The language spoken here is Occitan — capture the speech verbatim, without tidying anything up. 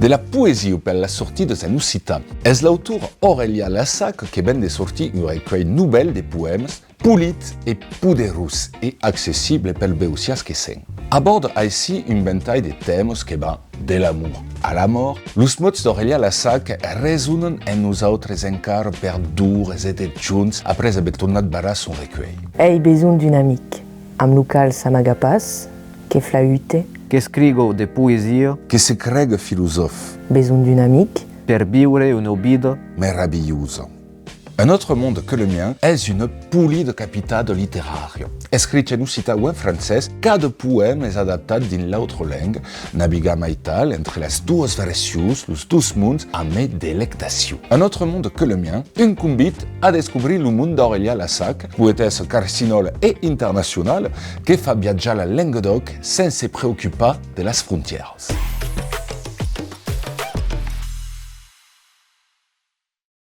De la poesia per las sortidas en occitan. Es l'autor Aurèlia Lassac que ven de sortir un recuelh novèl de poèmas polit e poderós e accessible pels beussians que sèm. Abòrda aicí un ventalh de tèmas que van de l'amor a la mòrt. Los mots d'Aurèlia Lassac resonan en nosautres encara per d'oras e de jorns après aver tornat barrar son recuelh. Ai besonh d'un amic, amb lo qual s'amaga pas, que flaüte, qu'escriga de poesia, que se crega filosòf. Besonh d'un amic. Per viure una vida meravilhosa. Un autre monde que le mien es una polida capitada literària. Escrich en occitan o en francés, cada poèma es adaptat dins l'autra lenga, navigam aital entre las doas versions, los dos monds, amé delectacion. Un autre monde que le mien, un convit a descobrir lo mond d'Aurèlia Lassac, poetessa carcinòla e internacionala que fa viatjar la lenga d'òc sens se preocupar de las frontièras.